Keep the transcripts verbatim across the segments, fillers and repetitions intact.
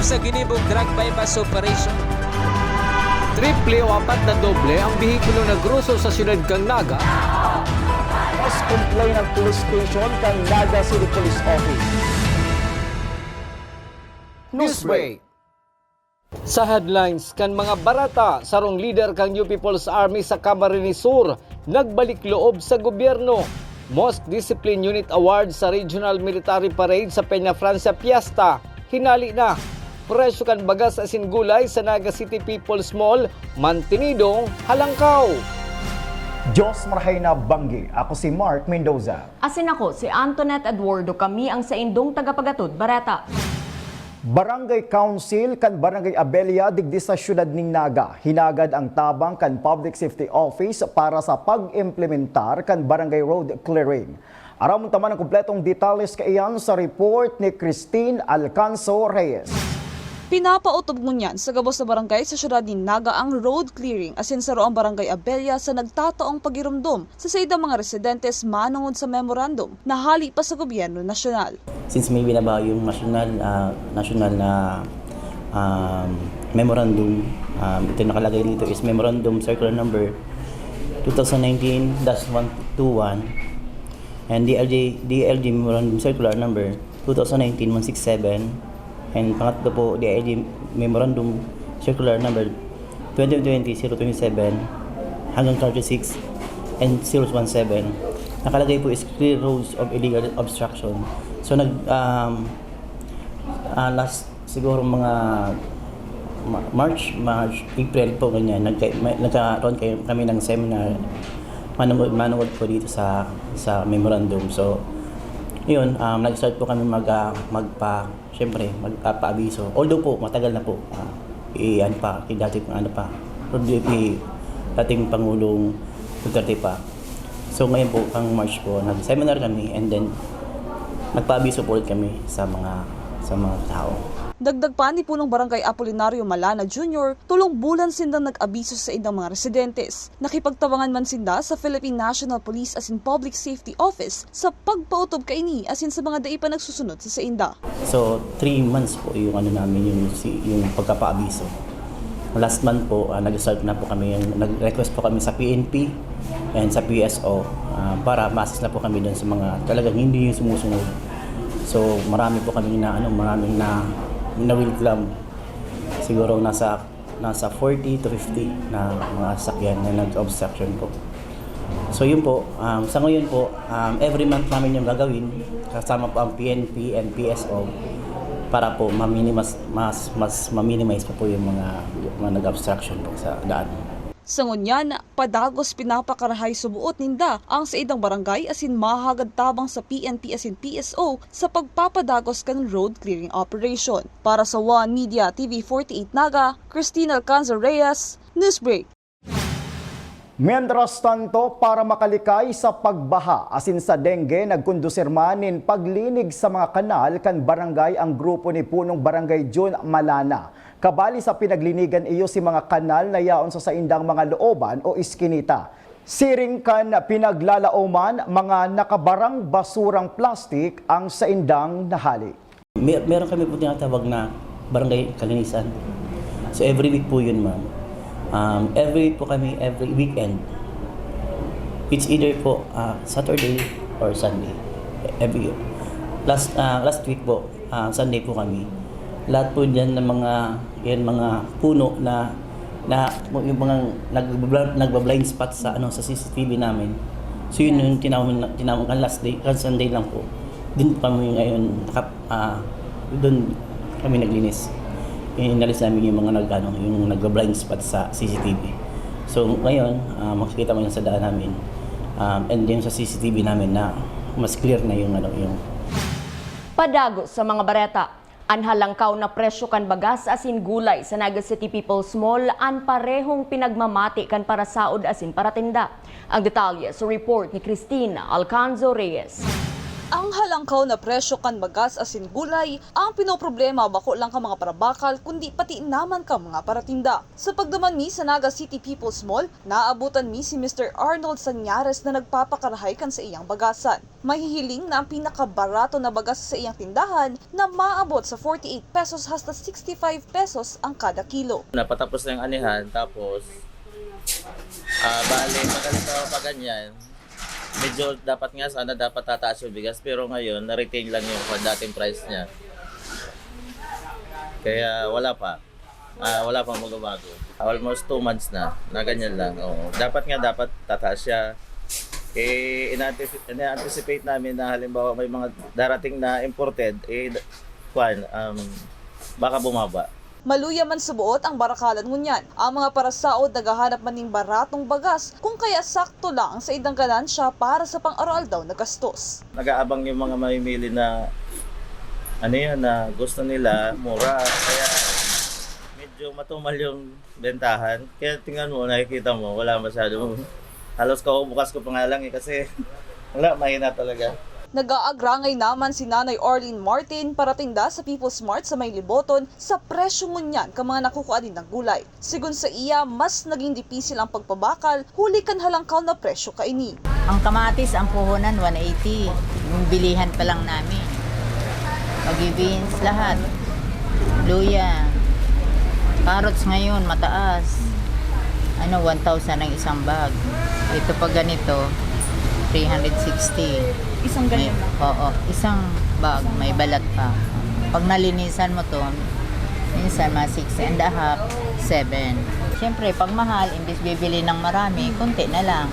Sa ginibong drug buy-bust operation. Triple o apat na doble ang behikulo na groso sa siyudad kan Naga. Mas complain ang police station kan Naga City Police Office. Newsbreak. Sa headlines kan mga bareta, sarong lider kan U P People's Army sa Camarines Sur nagbalik loob sa gobyerno. Mosque Discipline Unit Award sa Regional Military Parade sa Peñafrancia Fiesta, hinali na. Presyo kan bagas asin gulay sa Naga City People's Mall, mantinidong halangkaw. Diyos marahay na banggi. Ako si Mark Mendoza. Asin ako, si Antoinette Eduardo, kami ang saindong tagapagatod bareta. Barangay Council kan Barangay Abella digdi sa siyudad nin Naga, hinagad ang tabang kan Public Safety Office para sa pag-implementar kan Barangay Road Clearing. Aramon ta man ang kompletong detalles kaiyan sa report ni Christine Alcanzo Reyes. Pinapaotob ngunyan sa gabos na barangay sa siyudad nin Naga ang road clearing asin saro ang Barangay Abella sa nagtataong pagiromdom sa saindang mga residentes manongod sa memorandum na hali pa sa gobyerno nasyonal. Since may binabago yung national, ah, national na, um, memorandum, um, ito nakalagay dito is Memorandum Circular Number two thousand nineteen dash one two one and D L G, D L G Memorandum Circular Number two thousand nineteen one six seven, and pangatlo po, D L G Memorandum Circular Number twenty twenty zero twenty-seven hanggang thirty-six and zero one seven. Nakalagay po is clear roads of illegal obstruction. So nag, um, ah, last siguro mga Ma-, March, March, April po ganyan, nagka-, may, nagkaroon kayo, kami ng seminar manungod, manungod po dito sa, sa memorandum. So, yun, um, nag-start po kami mag, ah, magpa, syempre, magpapaabiso. Although po, matagal na po, ah, i-, ano pa, kay dati pang ano pa, Rodrigo, dating Pangulong Duterte pa. So, ngayon po, pang March po, nag-seminar kami and then nagpaabiso po ulit kami sa mga, sa mga tao. Dagdag pa ni Punong Barangay Apolinario Malana Junior, tolong bulan sindang nag-abiso sa saindang mga residentes. Nakipagtabangan man sinda sa Philippine National Police asin Public Safety Office sa pagpaotob kaini asin sa mga dai pa nagsusunod sa sainda. So, three months po yung ano namin, yung, si, yung pagkapaabiso. Last month po, ah, nag-start na po kami, yung, nag-request po kami sa P N P and sa P S O, ah, para ma-assist na po kami doon sa mga talagang hindi yung sumusunod. So, marami po kami na, ano, maraming na, na-welcome. Siguro nasa, nasa forty to fifty na mga sakyan na nag-obstruction po. So, yun po, um, sa ngayon po, um, every month namin yung gagawin, kasama po ang P N P and P S O, para po maminimas-, mas, mas ma-minimize pa po yung mga, mga nag-obstruction po sa daan. Sa ngunyan, padagos pinapakarahay suboot ninda ang saindang barangay asin mahagad tabang sa P N P asin P S O sa pagpapadagos kan road clearing operation. Para sa One Media T V forty-eight Naga, Christine Alcanzar Reyes, Newsbreak. Mientras tanto, para makalikay sa pagbaha asin sa dengue, nagkondusir man nin paglinig sa mga kanal kan barangay ang grupo ni Punong Barangay Jun Malana. Kabali sa pinaglinigan iyo si mga kanal na yaon sa saindang mga looban o iskinita. Siring kan pinaglalaoman, mga nakabarang basurang plastik ang saindang nahali. Mer-, meron kami po tinatawag na barangay kalinisan. So, every week po yun, ma'am. Um, every week po kami, every weekend. It's either po, ah, Saturday or Sunday. Every, last, ah, last week po, ah, Sunday po kami. Lahat po dyan ng mga, yan, mga puno na, na yung mga nag-, nagba-blind spot sa, ano, sa C C T V namin. So, yun yung tinawag, tinawag kan last day, kan Sunday lang po. Dun po kami ngayon, nakap-, ah, dun kami naglinis. Inalis namin yung mga nag-, ano, yung nagba-blind spot sa C C T V. So, ngayon, ah, makikita mo yun sa daan namin. Um, and yung sa C C T V namin na mas clear na yung, ano, yung Padagos sa mga bareta. An halangkaw na presyo kan bagas asin gulay sa Naga City People's Mall an parehong pinagmamati kan parasaod asin paratinda. Ang detalye sa report ni Christine Alcanzo Reyes. Ang halangkaw na presyo kan bagas asin gulay ang pinoproblema bako lang kan mga parabakal kundi pati naman kan mga paratinda. Sa pagduman mi sa Naga City People's Mall, naabutan mi si Mister Arnold Sañares na nagpapakarahay kan saiyang bagasan. Mahihiling na ang pinakabarato na bagas sa saiyang tindahan na maabot sa forty-eight pesos hasta sixty-five pesos ang kada kilo. Napatapos na yung anihan, tapos ah bali pag ganito, pag ganyan, medyo dapat nga sana dapat tataas yung bigas, pero ngayon na-retain lang yung dating price niya. Kaya wala pa. Ah, wala pang magbabago. Almost two months na, na ganyan lang. Oo. Dapat nga, dapat tataas siya. Eh, ina-anticipate namin na halimbawa may mga darating na imported, eh, kwan, um, baka bumaba. Maluya man sa buot ang barakalan ngunyan. Ang mga parasaod naghahanap man ning baratong bagas, kung kaya sakto lang ang saindang ganansya para sa pang-aroaldaw na gastos. Nag-aabang yung mga mamimili na ano yun, na gusto nila, mura. Kaya medyo matumal yung bentahan. Kaya tingnan mo, nakikita mo, wala masyado. Halos kabukas ko pa nga lang eh, kasi wala, mahina talaga. Nag-aagrangay naman si Nanay Orlene Martin, paratinda sa People's Mart sa may Liboton, sa presyo ngunyan kan mga nakukuha nindang gulay. Sigon sa iya, mas naging dipisil ang pagpabakal huli kan halangkaw na presyo kaini. Ang kamatis, ang puhunan, one eighty. Yung bilihan pa lang namin. Pagi beans, lahat. Luya. Carrots ngayon, mataas. Ano, one thousand ang isang bag. Ito pa ganito, three hundred sixty. Isang ganyan May, lang? Oo, isang bag, may balat pa. Pag nalinisan mo to, minsan mga six and a half, seven. Siyempre, pag mahal, imbis bibili ng marami, konti na lang.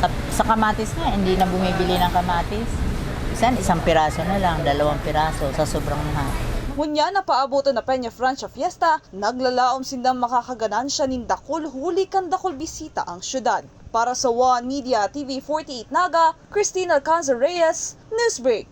Sa, sa kamatis nga, hindi na bumibili ng kamatis. Minsan, isang piraso na lang, dalawang piraso sa sobrang mahal. Ngunyan na paaboton na Peña Francia Fiesta, naglalaom sindang makakaganansya nin dakul huli kan dakul bisita ang syudad. Para sa One Media T V forty-eight Naga, Christine Alcanzar Reyes, Newsbreak.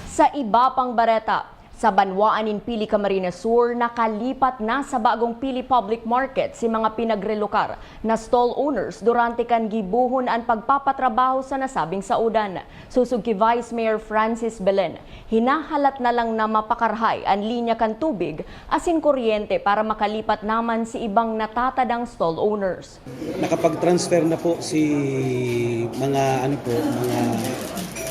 Sa iba pang bareta, sa banwaan nin Pili Camarines Sur, nakalipat na sa bagong Pili Public Market si mga pinagrelokar na stall owners durante kan gibohon an pagpapatrabaho sa nasabing saodan. Susog ki Vice Mayor Francis Belen, hinahalat na lang na mapakarahay an linya kan tubig asin kuryente para makalipat naman si ibang natatadang stall owners. Nakapag-transfer na po si mga ano po, mga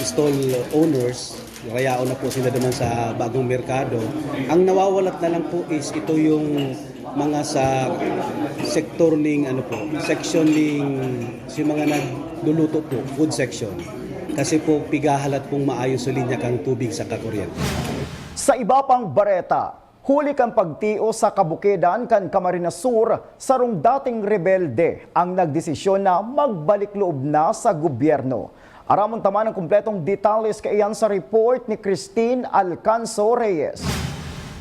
stall owners. Rayaon na po sila naman sa bagong merkado. Ang nawawalat na lang po is ito yung mga sa sektor ning ano po, section ning si mga nagluluto po, food section. Kasi po pigahalat pong maayos sa linya kang tubig sa kakuryente. Sa iba pang bareta, huli kan pagtios sa kabukidan kan Camarines Sur, sarong dating rebelde ang nagdesisyon na magbalik loob na sa gobyerno. Aramon ta man ang kompletong detalles kaiyan sa report ni Christine Alcanzo Reyes.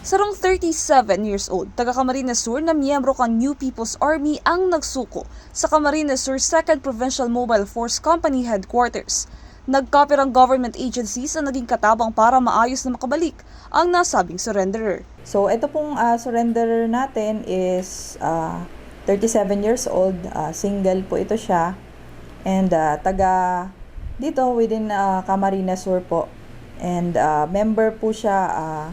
Sarong thirty-seven years old, taga Camarines Sur na miyembro kan New People's Army ang nagsuko sa Camarines Sur Second Provincial Mobile Force Company Headquarters. Nagkapirang government agencies ang naging katabang para maayos na makabalik ang nasabing surrenderer. So, ito pong ah, surrenderer natin is ah, thirty-seven years old, ah, single po ito siya. And ah, taga dito within ah, Camarines Sur po. And ah, member po siya ah,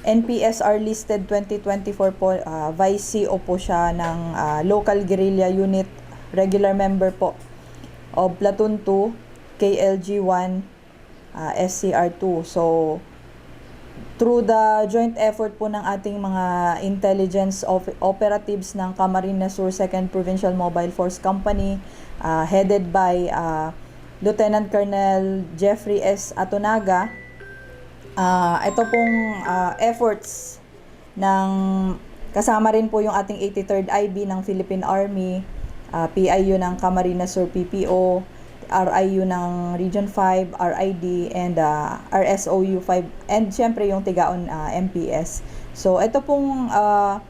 N P S R listed twenty twenty-four po, ah, Vice C O po siya ng ah, Local Guerrilla Unit, regular member po of Platoon two, K L G one, ah, S C R two. So, through the joint effort po ng ating mga intelligence of operatives ng Camarines Sur Second Provincial Mobile Force Company, ah, headed by ah, Lieutenant Colonel Jeffrey S. Atonaga, ah, ito pong ah, efforts ng kasama rin po yung ating eighty-third I B ng Philippine Army, ah, P I U ng Camarines Sur P P O, R I U ng Region five, R I D, and ah, R S O U five, and syempre yung Tigaon ah, M P S. So ito pong ah,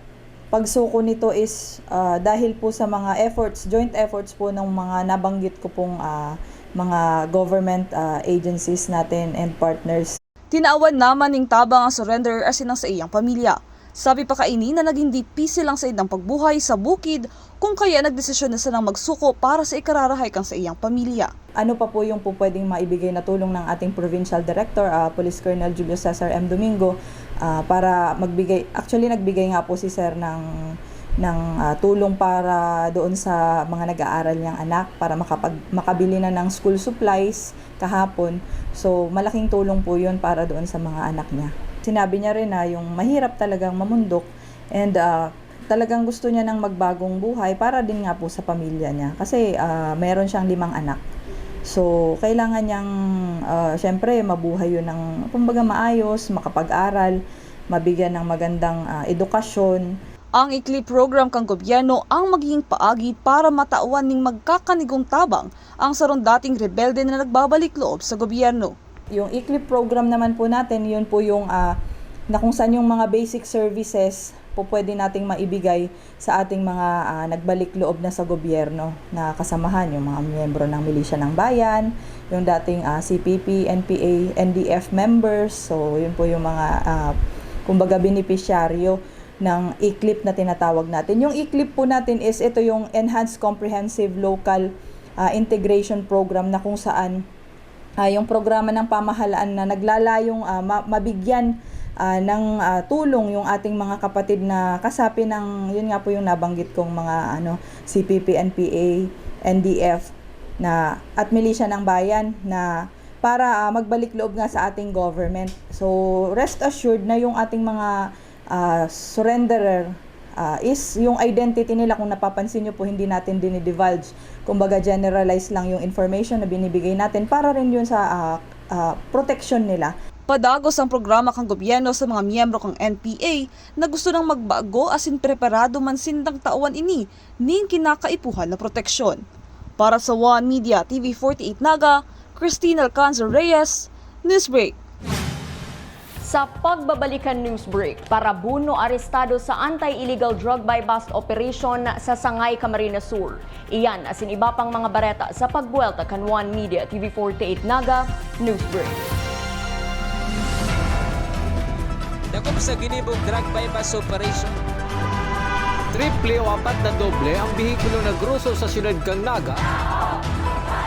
pagsuko nito is ah, dahil po sa mga efforts, joint efforts po ng mga nabanggit ko pong ah, mga government ah, agencies natin and partners. Tinawan naman ning tabang ang surrenderer asin ang saiyang pamilya. Sabi pa kaini na naging dipisi lang sa idang pagbuhay sa bukid, kung kaya nagdesisyon na silang magsuko para sa ikararahay kan saiyang pamilya. Ano pa po yung po pwedeng maibigay na tulong ng ating provincial director, ah, Police Colonel Julio Cesar M. Domingo, ah, para magbigay, actually nagbigay nga po si sir ng, ng, ah, tulong para doon sa mga nag-aaral niyang anak para makapag-, makabili na ng school supplies kahapon. So, malaking tulong po yun para doon sa mga anak niya. Sinabi niya rin na yung mahirap talagang mamundok and, ah, talagang gusto niya ng magbagong buhay para din nga po sa pamilya niya. Kasi, ah, meron siyang limang anak. So, kailangan niyang, ah, siyempre, mabuhay yun ng, kumbaga, maayos, makapag-aral, mabigyan ng magandang, ah, edukasyon. Ang ICLIP program kan gobyerno ang magiging paagi para matawan ning magkakanigong tabang ang sarong dating rebelde na nagbabalik loob sa gobyerno. Yung ICLIP program naman po natin, yun po yung, ah, na kung saan yung mga basic services po pwede nating maibigay sa ating mga, ah, nagbalik loob na sa gobyerno na kasamahan, yung mga miyembro ng Milisya ng Bayan, yung dating, ah, C P P, N P A, N D F members. So, yun po yung mga, ah, kumbaga, benepisyaryo ng ICLIP na tinatawag natin. Yung ICLIP po natin is ito yung Enhanced Comprehensive Local, ah, Integration Program na kung saan, ah, yung programa ng pamahalaan na naglalayong, ah, ma-, mabigyan, ah, ng, ah, tulong yung ating mga kapatid na kasapi ng, yun nga po yung nabanggit kong mga, ano, C P P, N P A, N D F na, at Milisya ng Bayan na para, ah, magbalik loob nga sa ating government. So, rest assured na yung ating mga, ah, surrenderer, ah, is yung identity nila, kung napapansin nyo po, hindi natin dinidivulge. Kumbaga, generalize lang yung information na binibigay natin para rin yun sa, ah, ah, proteksyon nila. Padagos ang programa kan gobyerno sa mga miyembro kan N P A na gusto nang magbago asin preparado man sindang tawan ini nin kinakaipuhan na proteksyon. Para sa One Media T V forty-eight Naga, Christine Alcanzar Reyes, Newsbreak. Sa pagbabalik kan Newsbreak, parabuno arestado sa anti-illegal drug buy-bust operation sa Sangay, Camarines Sur. Iyan asin iba pang mga bareta sa pagbuwelta kan One Media T V forty-eight Naga Newsbreak. Dakop sa ginibong drug buy-bust operation. Triple o apat na doble ang behikulo na groso sa siyudad kan Naga.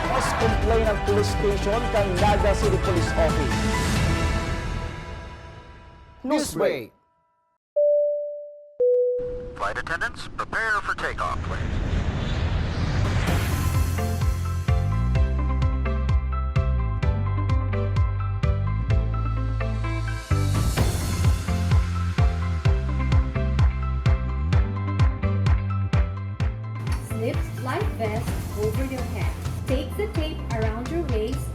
Mas complain ang police station kan Naga City Police Office. Newsbreak. Flight attendants, prepare for takeoff, please. Slip life vest over your head. Take the tape around your waist.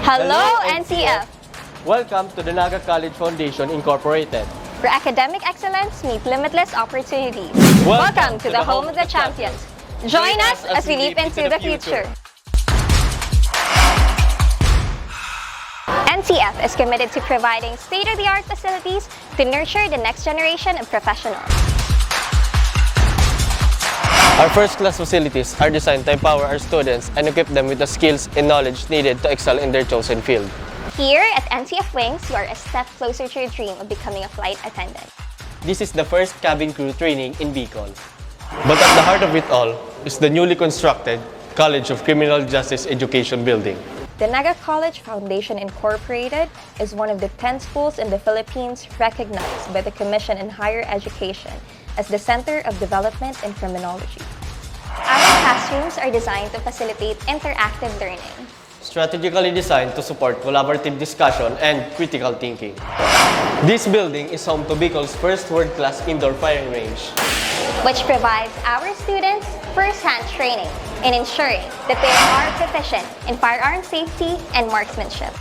Hello, N C F! Welcome to the Naga College Foundation Incorporated. Where academic excellence meets limitless opportunities. Welcome to the home of the champions. Join us as we leap into the future. N C F is committed to providing state-of-the-art facilities to nurture the next generation of professionals. Our first-class facilities are designed to empower our students and equip them with the skills and knowledge needed to excel in their chosen field. Here at N C F Wings, you are a step closer to your dream of becoming a flight attendant. This is the first cabin crew training in Bicol. But at the heart of it all is the newly constructed College of Criminal Justice Education Building. The Naga College Foundation Incorporated is one of the ten schools in the Philippines recognized by the Commission on Higher Education as the Center of Development in Criminology. Our classrooms are designed to facilitate interactive learning. Strategically designed to support collaborative discussion and critical thinking. This building is home to Bicol's first world-class indoor firing range. Which provides our students first-hand training in ensuring that they are proficient in firearm safety and marksmanship.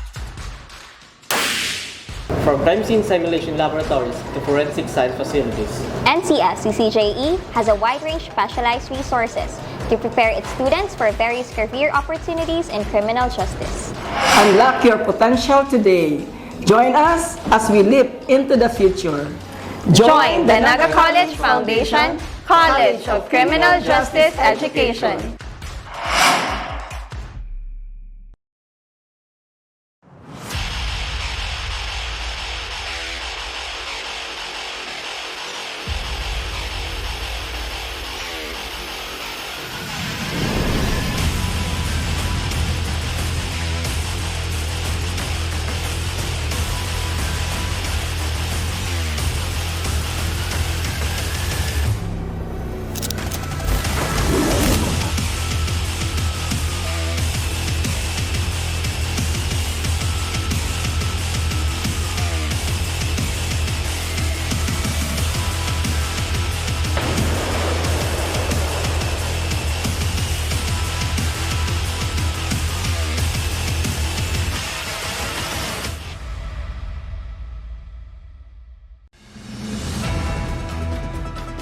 From crime scene simulation laboratories to forensic science facilities, N C F C C J E has a wide range of specialized resources to prepare its students for various career opportunities in criminal justice. Unlock your potential today. Join us as we leap into the future. Join the Naga College Foundation College of Criminal Justice Education.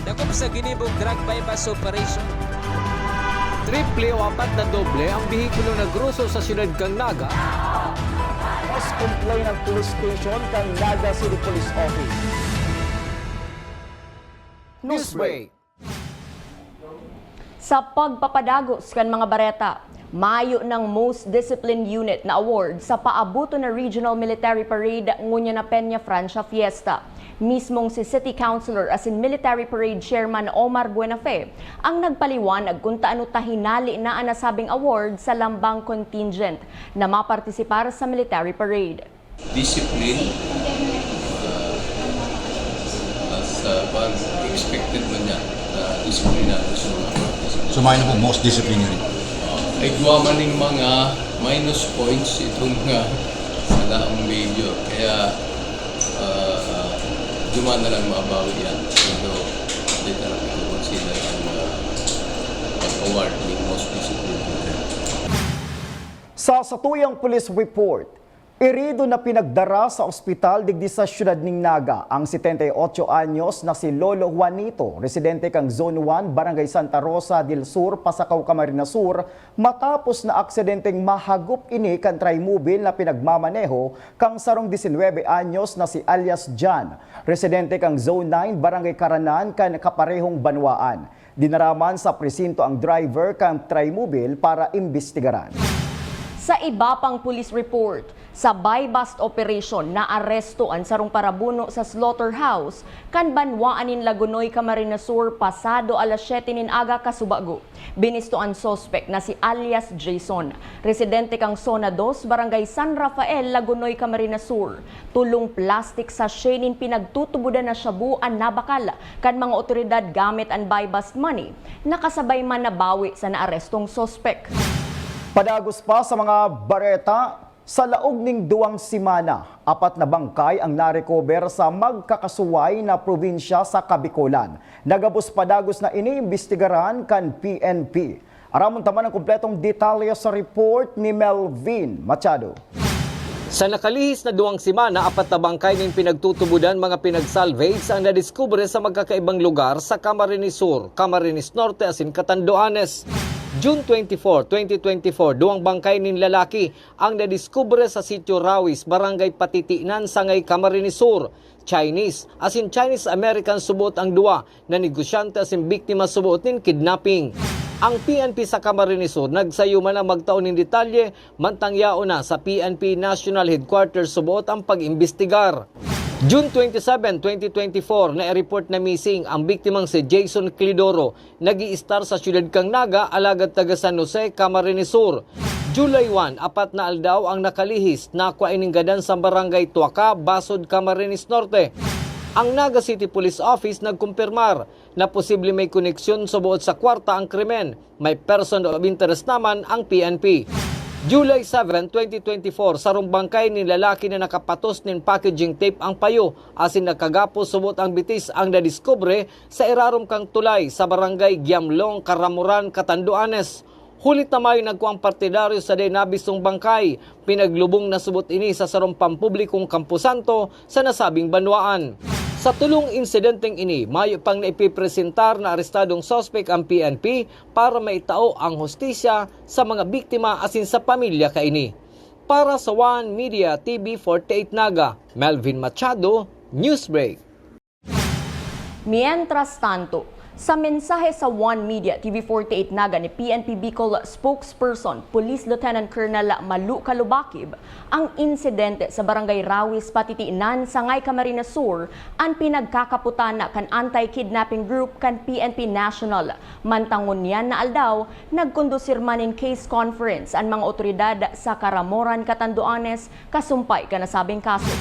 Dakop sa ginibong drug buy-bust operation. Triple o apat na doble ang behikulo na groso sa siyudad kan Naga. Mas complain ang police station kan Naga City Police Office. Newsbreak. Sa pagpapadagos kan mga bareta, mayo nang Most Disciplined Unit na award sa paaboton na Regional Military Parade ngunyan na Peña Francia Fiesta. Mismong si City Councilor asin Military Parade Chairman Omar Buenafe ang nagpaliwanag kun taano ta hinali na an nasabing award sa lambang contingent na mapartisipar sa Military Parade. Discipline, ah, as, ah, pag expected man niya na disiplinado sa mga practice. So, mayo na po, most disciplinary. Ah, igwa man ning mga minus points itong, ah, sala ang major. Kaya, ah, ah, duman na lang mabawi yan. Pero, di talaga i-consider ang, ah, pag-award ng most disciplined. Sa satuyang police report, irido na pinagdara sa ospital digdi sa siyudad ning Naga ang setenta y ocho anyos na si Lolo Juanito, residente kang Zone one, Barangay Santa Rosa del Sur, Pasacao, Camarines Sur, matapos na aksidenteng mahagop ini kan trimobil na pinagmamaneho kang sarong disinwebe anyos na si alias John, residente kang Zone nine, Barangay Caranan, kan kaparehong banwaan. Dinara man sa presinto ang driver kan trimobil para imbestigaran. Sa iba pang police report, sa buy-bust operation, naaresto an sarong parabuno sa slaughterhouse kan banwaan nin Lagonoy, Camarines Sur, pasado alas siyete nin aga kasubago. Binisto an suspek na si alias Jason, residente kang Zona dos, Barangay San Rafael, Lagonoy, Camarines Sur. Tolong plastic sachet nin pinagtutubodan na shabu an nabakal kan mga otoridad gamit an buy-bust money. Nakasabay man nabawi sa naarestong suspek. Padagos pa sa mga bareta, sa laog ning duwang semana, apat na bangkay ang narecover sa magkakasuway na probinsya sa Kabikolan. Nagabos padagos na iniimbestigaran kan P N P. Aramon ta man ang kompletong detalye sa report ni Melvin Machado. Sa nakalihis na duwang semana, apat na bangkay nin pinagtutubodan mga pinagsalvage ang nadiskubre sa magkakaibang lugar sa Camarines Sur, Camarines Norte asin Catanduanes. June twenty-four, twenty twenty-four, duwang bangkay nin lalaki ang nadiskubre sa Sitio Rawis, Barangay Patitinan, Sangay, Camarines Sur. Chinese, asin Chinese American suboot ang duwa na negosyante asin biktima suboot nin kidnapping. Ang P N P sa Camarines Sur nagsayo man na magtao nin detalye, mantang yaon na sa P N P National Headquarters suboot ang pag-imbestigar. June twenty-seven, twenty twenty-four, na-report na missing ang biktimang si Jason Clidoro, nag-iistar sa siyudad kan Naga, alagad taga San Jose, Camarines Sur. July one, apat na aldaw ang nakalihis, nakua ining gadan sa Barangay Tuaca, Basod, Camarines Norte. Ang Naga City Police Office nagkumpirmar na posible may koneksyon suboot sa kwarta ang krimen. May person of interest naman ang P N P. July seven, twenty twenty-four, sarong bangkay nin lalaki na nakapatos nin packaging tape ang payo asin nagkagapos suboot ang bitis ang nadiskubre sa irarom kan tulay sa Barangay Giamlong, Caramoran, Catanduanes. Huli ta mayo nagkuang partidaryo sa dai nabistong bangkay, pinaglubong na subot ini sa sarong pampublikong kamposanto sa nasabing banwaan. Sa tolong insidenteng ini, mayo pang naipipresentar na arestadong suspek ang P N P para maitao ang hustisya sa mga biktima asin sa pamilya kaini. Para sa One Media T V forty-eight Naga, Melvin Machado, Newsbreak. Mientras tanto, sa mensahe sa One Media T V forty-eight Naga ni P N P Bicol spokesperson Police Lieutenant Colonel Malu Kalubakib, ang insidente sa Barangay Rawis, Patitinan, Sangay, Camarines Sur, an pinagkakapotan na kan anti-kidnapping group kan P N P National. Mantang ngunyan na aldaw, nagkondusir man nin case conference an mga otoridad sa Caramoran, Catanduanes, kasumpay kan nasabing kaso.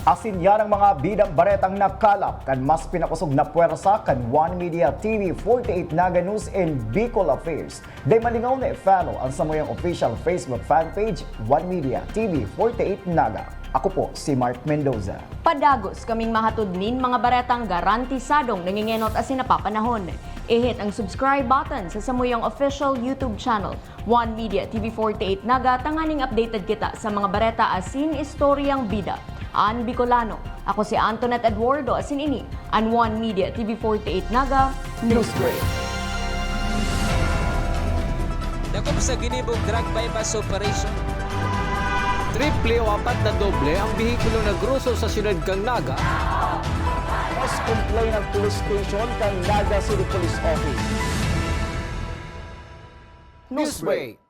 Asin yan ang mga bidang baretang nakalap kan mas pinakosog na pwersa kan One Media T V forty-eight Naga News and Bicol Affairs. Dai malingaw na i-follow ang samuyang official Facebook fan page, One Media T V forty-eight Naga. Ako po si Mark Mendoza. Padagos kaming mahatod nin mga baretang garantisadong nangengenot asin napapanahon. I-hit ang subscribe button sa samuyang official YouTube channel, One Media T V forty-eight Naga, tanganing updated kita sa mga bareta asin istoryang bida. An Bicolano. Ako si Antoinette Eduardo, asin ini an One Media T V forty-eight Naga Newsbreak. Dakop sa ginibong drug buy-bust operation. Triple o apat na doble ang behikulo na groso sa siyudad kan Naga. Mas complain ang police station kan Naga City Police Office. Newsbreak.